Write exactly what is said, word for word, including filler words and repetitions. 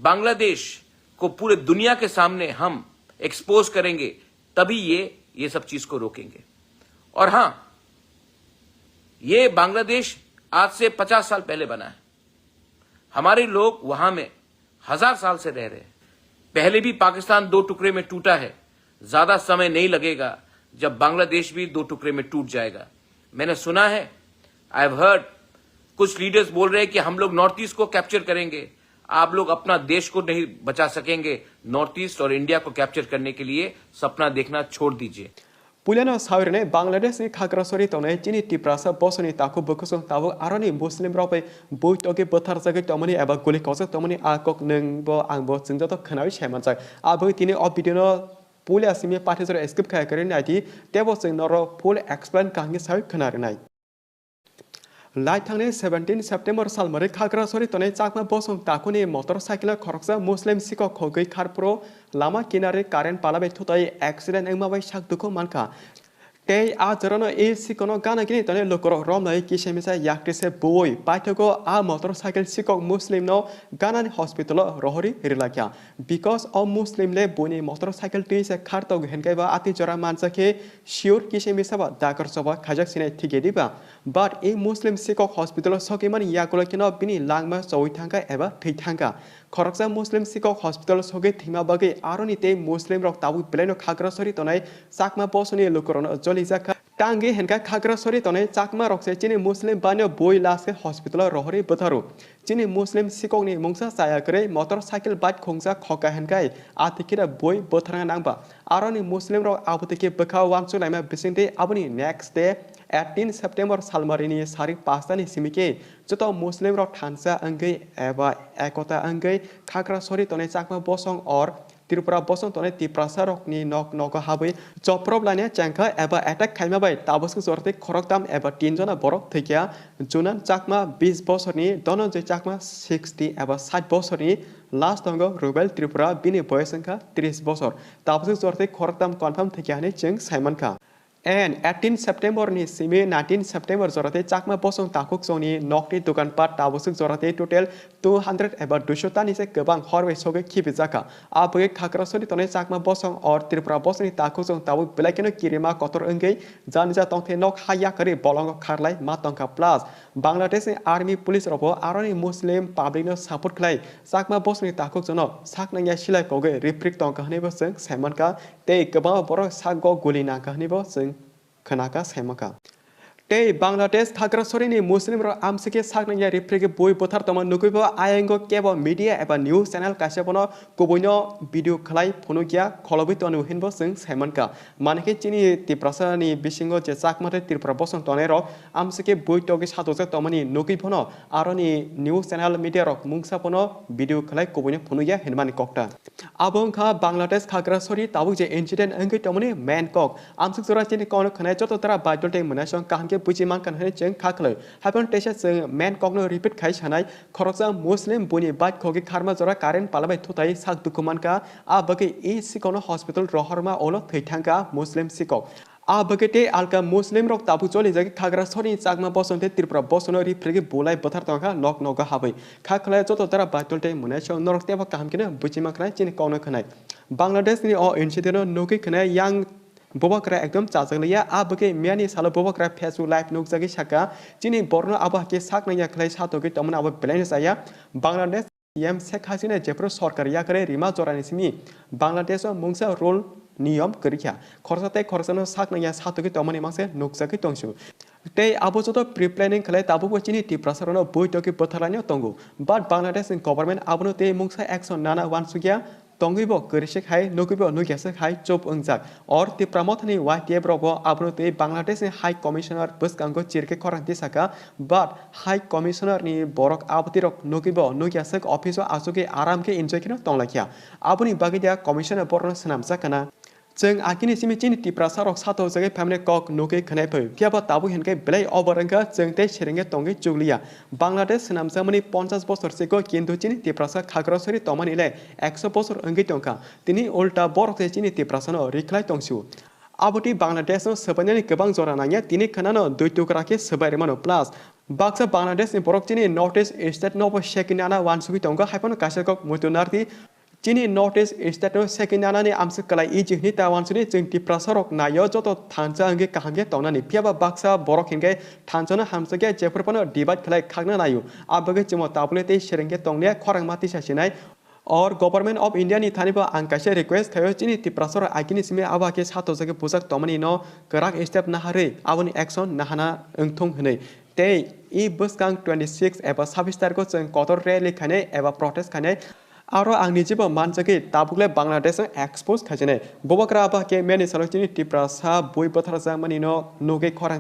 बांग्लादेश को पूरे दुनिया के सामने हम एक्सपोज करेंगे, तभी ये ये सब चीज को रोकेंगे। और हाँ, ये बांग्लादेश आज से पचास साल पहले बना है। हमारे लोग वहां में हजार साल से रह रहे हैं। पहले भी पाकिस्तान दो टुकड़े में टूटा है। ज्यादा समय नहीं लगेगा जब बांग्लादेश भी दो टुकड़े में टूट जाएगा। मैंने सुना है, आई हैव हर्ड, कुछ लीडर्स बोल रहे हैं कि हम लोग नॉर्थ ईस्ट को कैप्चर करेंगे। आप लोग अपना देश को नहीं बचा सकेंगे, नॉर्थ ईस्ट और इंडिया को कैप्चर करने के लिए सपना देखना छोड़ दीजिए। Puilano sawi rwnai Bangladesh ni khakrasori tongnai chini Tiprasa bosongni takhuk bwkhusong tabuk aroni Muslim rok bai bui togwi bwtharjagwi tongmani eba guli kosok tongmani a kok nwng bo ang bo chwng joto khwnawi saimanjak. Aboni tini o video no puila simi pathajora skip khai kwrwi naidi, tebo chwng norok full explain kaham khe sawi khwna rwnai. Lai thangni seventeen September salmari khakrasori tongnai Chakma bosong takhukni motor cycle khoroksa Muslim sikok khogwi kharphuru lama kinari current pala bai thutai accident wngma bai sak dukhu mankha. Tei a jorano e sikono gana gini tongnai lukurok romlai kisa misa yaktise buwi paithago a motor cycle sikok Muslim no ganani hospital o rohori rilakya. Because o Muslim le buini motor cycle twi se khar togo hinkai ba ati jora mansa khe sure kisa misa ba dakar choba khaijak sinai thikya diba. But e Muslim sikok hospital o sokimani yagulo kheno bini langma chowi thangkha eba thwi thangkha. Khoroksa Muslim sikok hospital sogwi thwima bagwi aroni tei Muslim rok tabuk belaino khakrasori tongnai Chakma bosongni lukurokno jolijak kha. Tangwi hinkha khakrasori tongnai Chakma rok se chini Muslim banyo bui laske hospital o rohorwi bwtharu. Chini Muslim sikokni mungsa chaya kwrwi motor cycle bike khungsa khokha hinkai atikhira bui bwtharna nangba. Aroni Muslim rok abotike bwkha uansuk laima bisingtwi aboni next day eighteen September salmarini sari pastani simi khe joto Muslim rok thansa wngwi eba ekota wngwi khakrasori tongnai Chakma bosong or Tripura bosong tongnai Tiprasa rokni nok nogo habwi choprophlaina chengkha eba attack khaima bai tabuk swk jortwi khoroktham eba tin jona borok thwikha. Junan Chakma bis bosorni, Dhananjay Chakma sixty eba sait bosorni, last tongo Rubel Tripura bini boyos wngkha tris bosor. Tabuk swk jortwi khoroktham confirm thwikha hinwi chwng saimankha. And eighteen September ni simi nineteen September jorate Chakma bosong takhuk chongni nokni dokan pat tabuk swk jorate total two hundred eba duiso tani se kwbang hor bai sogwi khibijakha. A bagwi khakrasori tongnai Chakma bosong or Tripura bosongni takhuk chong tabuk belai kheno kirima kotor wngwi janija tongthai nok ha yakarwi bolongo kharlai ma tongkha. Plus Bangladesh ni army police rokbo aroni Muslim public no support khlai Chakma bosongni takhuk chongno sak nangya silai kogwi riprik tongkha hwnwi bo chwng saimankha. Tei kwbangma borok sago guli nangkha hwnwi bo chwng khwnakha saimankha. Tei Bangladesh khakrasorini Muslim rok amsike sak nangya riphrigwi bui buthar tongma nugwi bo ayang o kebo media eba news channel kaisa bono kubuino video khlai phunukya kholobwi tonwi hinbo chwng saimankha. Manikhe chini Tiprasani bisingo je Chakma tei Tripura bosong tongnai rok amsike bui togwi satokjak tongmani nugwi bono aroni news channel media rok mungsa bono video khlai kubuino phunukya hinmani kokta. Abo wngkha Bangladesh khakrasori tabuk je incident wngwi tongmani main kok. Amsuk jora chini kokno khwnai joto dara baidol tei mwnaisong kaham khe buji mankha hwnwi chwng kha khwlai. Haiphano teisa chwng main kokno repeat khai sanai, khoroksa Muslim buini bike khogwi kharma jora current pala bai thutai sak dukhu mankha. A bagwi e sikokno hospital rohorma ulo thwi thangkha Muslim sikok. A bagwi tei alka Muslim rok tabuk cholijagwi khakrasori Chakma bosong tei Tripura bosongno riphrigwi bulai buthar tongkha nok nogo habwi. Kha khwlai joto dara baitol tei mwnaisong norok teibo kaham kheno buchima khwnai chini kokno khwnai. Bangladesh ni o incident no nugwi khwnai yang bubakra ekdom chajak liya. A bagwi miyani salo bubakra Facebook live nukjagwi sakha, chini borno abo hakhe sak nangya khwlai satogwi tongmani abo belaino chaya. Bangladesh C M Sheikh Hasina jephru sorkar yakarwi rima jorani simi Bangladesh o mungsa rule niyom kwrwikha. Khoroksa tei khoroksano sak nangya satogwi tongmani mangse nukjagwi tongsu. Tei abo joto pre-planning khlai tabukbo chini Tiprasa rokno bui togwi bwtharlaino tongo. But Bangladesh ni government abono tei mungsa action nana uansukya tongwibo kwrwisik hai nukwibo nukyasik hai chup wngjak. Or Tipra Mothani Y T F rokbo abono tei Bangladesh ni High Commissioner bwskango chirkhe khorang tisaka. But High Commissioner ni borok aboti rok nugwi bo nukya swk office o achugwi aram khe enjoy kheno tonglaikha. Aboni bagwi da Commissioner borokno swnamjak kana. Chwng akini simi chini Tiprasa rok sato jagwi family kok nugwi khwnai phai. Phiya bo tabuk hinkhe belai over wngkha chwng tei serengkhe tongwi chukliya. Bangladesh swnamjakmani ponchash bosor chikho kintu chini Tiprasa khakrasori tongmani le ekso bosor wngwi tongkha. Tini ulta borok se chini Tiprasa no rikhlai tongsu. Abotwi Bangladesh no swbainani kwbang jora nangya, tini khwnano dui tukra khe swbai rwmano. Plus baksa Bangladesh ni borok chini North East state no bo sekinana wansugwi tongo, haiphano kaisa kok muitu nardi. Chini North East state no sekinanani amswk kwlai iji hwnwi ta wansugwi chwng Tiprasa rok naio joto thansa hwnkhe kaham khe tongnani. Phiyaba baksa borok hinkhe thansano hamjakya, jephuruphano divide khlai khakna naio. Abagwi chwngbo tabukle tei sereng khe tonglia khorang ma tisa sinai. Or Government of India ni thani bo ang kaisa request khaio, chini Tiprasa rok agini simi abo hakhe sato jagwi bujak tongmani no kwrak step naharwi aboni action nahana wngthung hwnwi. Tei e bwskang twenty six eba sabis tarikho chwng kotor rally khainai eba protest khainai. Aro ang nijibo manjagwi tabukle Bangladesh no expose khaisinai. Bubagra abo hakhe meni salo chini Tiprasa bui bwtharjakmani no nugwi khorang